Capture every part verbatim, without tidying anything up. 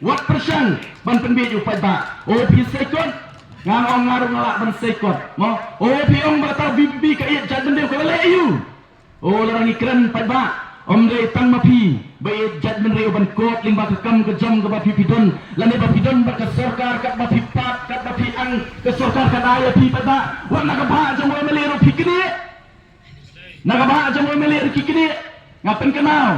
Wat pyrshang ban pynbeit ïa u paidbah. O phi saikot, nga ong nga ruh nga lah ban saikot. Mo, o phi ong ba kata VPP ka ïeit jaitbynriew, ka la leh ïa u. O lada ngi kren paidbah, ym dei tang ma phi ba ïeit jaitbynriew ban kot lyngba ka kam ka jam kaba phi phi don, lane ba phi don bad ka sorkar, katba phi pat, katba phi ang ka sorkar ka dei ïa phi paidbah. Wat na ka bhah jong u MLA ruh phi knieh. Na ka bhah jong u MLA ruh ki knieh. Nga pynkynmaw,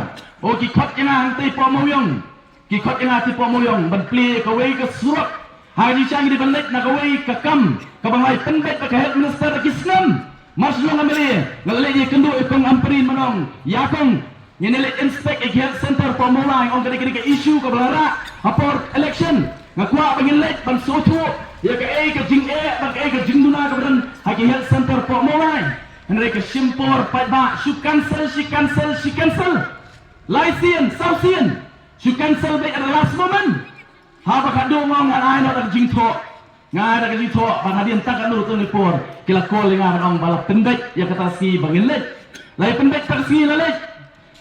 o ki khot ïa nga hangtei poh Mawiong. Ki khot ïa nga hangtei poh Mawiong ban plie kawei ka surok. Ha ka jingshisha ngi dei ban leit na kawei ka kam kaba ngi la pynbeit bad ka Health Minister da ki snem. Mar shu long MLA nga la leit ïakynduh ïa kong Ampareen Mawnong, ïa kong, ngin ïa leit inspect ïa ki health center poh Mawlai, ong ka dei ka dei ka issue kaba la rah ha por election. Nga kwah ba ngin leit ban sngewthuh ïa kaei ka jingeh bad kaei ka jingduna kaba don ha ki health center poh Mawlai. Hynrei ka shim por paidbah, shu cancel, shi cancel, shi cancel. Lai sien, saw sien. Shu cancel beit at the last moment. Haba ka dei nga ong ngan ai noh da ka jingthoh. Nga ai da ka jingthoh ba hadien tang katno katne por ki la call ïa nga ban ong ba la pynbeit ïa kata ka sngi ba ngin leit. La ïa pynbeit kata ka sngi la leit.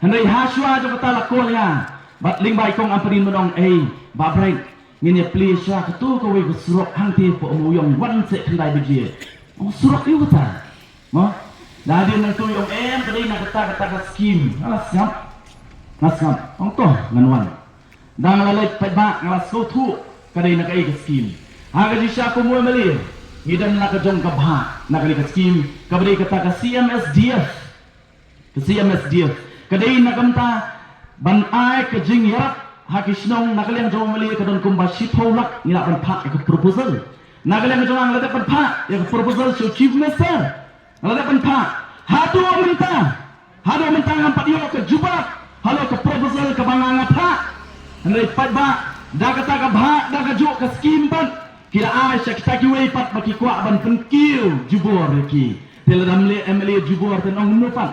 Hynrei ha shuwa jong kata la call ïa nga bad lyngba i kong Ampareen ban ong, ei Bah Bright, ngin ïa plie sha kato kawei ka surok hangtei poh Mawiong, wan seh khyndai baje. Ong surok ïa u kata. Mo? Da hadien nangtu i ong em ka dei na kata kata ka skim. Nga la sngap. Nga sngap. Ong to ngan wan. Da nga la leit paidbah nga la sngewthuh ka dei na kaei ka skim. Ha ka jingshisha kum u MLA ngi don la ka jong ka bhah na kane ka skim kaba dei kata ka CMSDF. Ka CMSDF ka dei na ka bynta ban ai ka jingïarap ha ki shnong. Na ka liang jong u MLA ka don kumba shiphew lak ngi lah ban phah ïa ka proposal. Na ka liang jong nga la dep ban phah ïa ka proposal sha u Chief Minister. Nga la dep ban phah. Haduh mynta, haduh mynta ngam pat ïoh ka jubab halor ka proposal kaba nga nga phah. Hynrei paidbah, da kata ka bhah, da kajuh ka skim pat ki la ai sha kita kiwei pat ba ki kwah ban pynkiew jubor ïa ki. Te lada MLA, MLA jubor te ong kumno pat?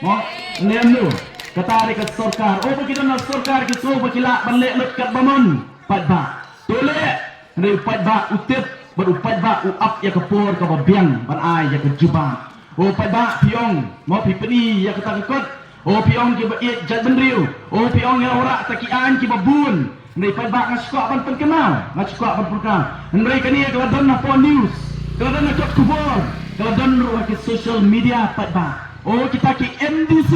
Mo, lem lu. Kata dei ka sorkar. O ba ki don ha sorkar ki sngew ba ki lah ban leh lut katba mon. Paidbah, to leh. Hynrei u paidbah u tip bad u paidbah u ap ïa ka por kaba biang ban ai ïa ka jubab. O paidbah, phi ong, mo, phi pyni ïa kata ka kot. O phi ong kiba ïeit jaitbynriew. O phi ong ïa la wanrah ta ki aiñ kiba bun. Hynrei paidbah, nga shu kwah ban pynkynmaw, nga shu kwah ban pynkynmaw. Hynrei kane ka la don hapoh news, ka la don ha kot khubor, ka la don ruh ha ki social media paidbah. O kita ki MDC,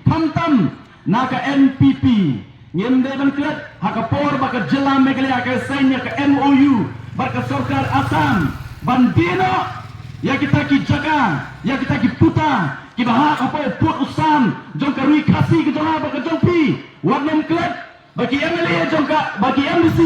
khamtam na ka NPP. Ngim dei ban klet ha ka por ba ka jylla Meghalaya ka sign ïa ka MOU bad ka sorkar Assam ban die noh ïa kita ki jaka, ïa kita ki puta kiba hap hapoh u pud u sam jong ka ri Khasi ka jong nga bad ka jong phi. Wat nym klet ba ki MLA jong ka, ba ki MDC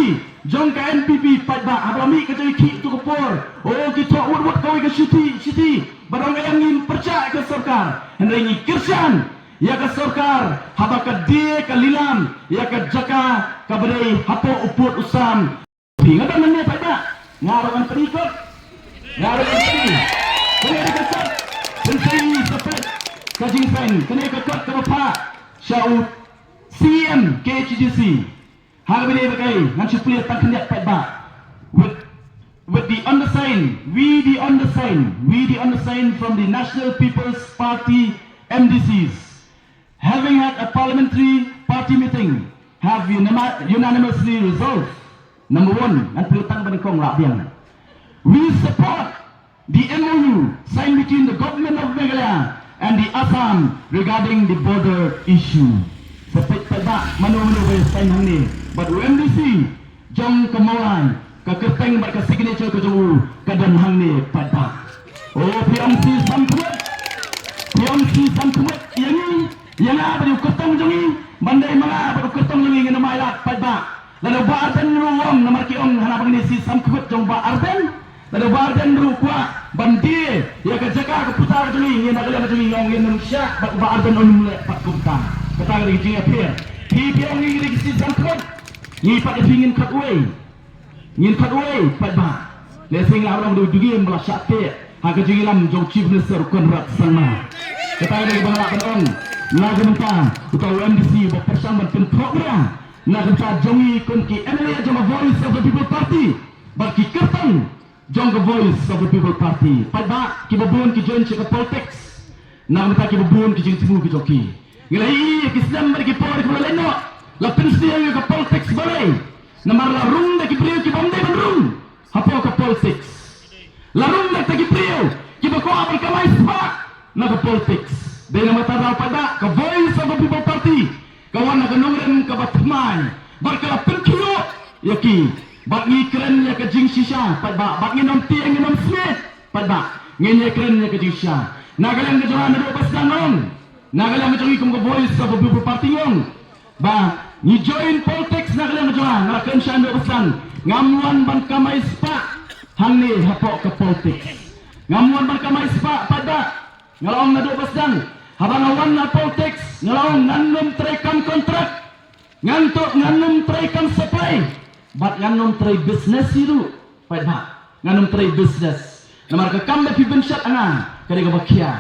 jong ka NPP paidbah, haba la mih ka jong ki ha kato ka por, o, ki thoh wut wut kawei ka shithi shithi bad ong em ngim pyrshah ïa ka sorkar. Hynrei ngi kyrshan ïa ka sorkar haba ka die ka lilam ïa ka jaka kaba dei hapoh u pud u sam. Phi, nga don hangne paidbah, nga ruh ngan pyni kot, nga ruh ngan pyni. Kane ka kot, pynshai sa peit ka jingpyn, kane ka kot kaba phah sha u CEM KHADC. Ha kaba ïadei bad kaei, ngan shu plie tang khyndiat paidbah. With, with the undersigned, we the undersigned, we the undersigned from the National People's Party MDCs, having had a parliamentary party meeting, have unanima-, unanimously resolved, number one, ngan plie tang ba nyngkong lah biang. We support the MOU signed between the Government of Meghalaya and the Assam regarding the border issue. Sa peit paidbah mano mano ba ïa sign hangne bad u MDC jong ka Mawlai, ka kyrteng bad ka signature ka jong u ka don hangne paidbah. O, phi ong shi sam khmut, phi ong shi sam khmut ïa ngi, ïa nga bad u kyrtong jong ngi, ban dei ma nga bad u kyrtong jong ngi ngin ym ailad paidbah. Lada u Bah Ardent ruh u ong, namar ki ong hana ba ngin ïa shi sam khmut jong u Bah Ardent. Lada u Bah Ardent ruh u kwah ban die ïa ka jaka ka puta ka jong ngi, ngi na ka liang ka jong ngi ngi ong ngin ym shah, bad u Bah Ardent un ym leh pat kumta. Kata ka dei ka jingïapher. Phi, phi ong ngi ngi dei ki shi sam khmut. Ngi pat ïa phi ngin khot uwei. Ngin khot uwei paidbah. Lehse ngi lah ban ong dei u dugiem ba la shah teh ha ka jingïalam jong u Chief Minister u Conrad Sangma. Kata ka dei kaba nga lah ban ong. Na ka bynta uta u MDC uba pyrshang ban pynkhraw bria na ka bynta jong ngi kum ki MLA jong ka Voice of the People Party bad ki kyrtong jong ka Voice of the People Party. Paidbah, kiba bun ki join sha ka politics na ka bynta kiba bun ki jingthmu ki jong ki. Ngi la ïohi ïa ki snem bad ki por kiba la leit noh, la pynsniew ïa ka politics balei? Namar la rung da ki briew ki bym dei ban rung hapoh ka politics. La rung da ki briew kiba kwah ban kamai spah na ka politics. Dei namar kata pat ba ka Voice of the People Party ka wan na ka nongrim kaba thymmai bad ka la pynkhiah ïa ki. Bad ngi kren ïa ka jingshisha pat ba, bad ngin ym tieng ngin ym smiej pat ba, ngin ïa kren ïa ka jingshisha. Na ka liang ka jong nga naduh ba sdang ong, na ka liang ka jong ngi kum ka Voice of the People Party ong ba ngi join politics na ka liang ka jong nga, nga la kren sha naduh ba sdang. Ngam wan ban kamai spah hangne hapoh ka politics. Ngam wan ban kamai spah pat ba, nga la ong naduh ba sdang. Haba nga wan na politics nga la ong ngan nym trei kam kontrak, ngan to ngan nym trei kam supply, bad ngan nym trei business hi ruh pat ba, ngan nym trei business. Namar ka kam ba phi bynshit ïa nga ka dei kaba khia.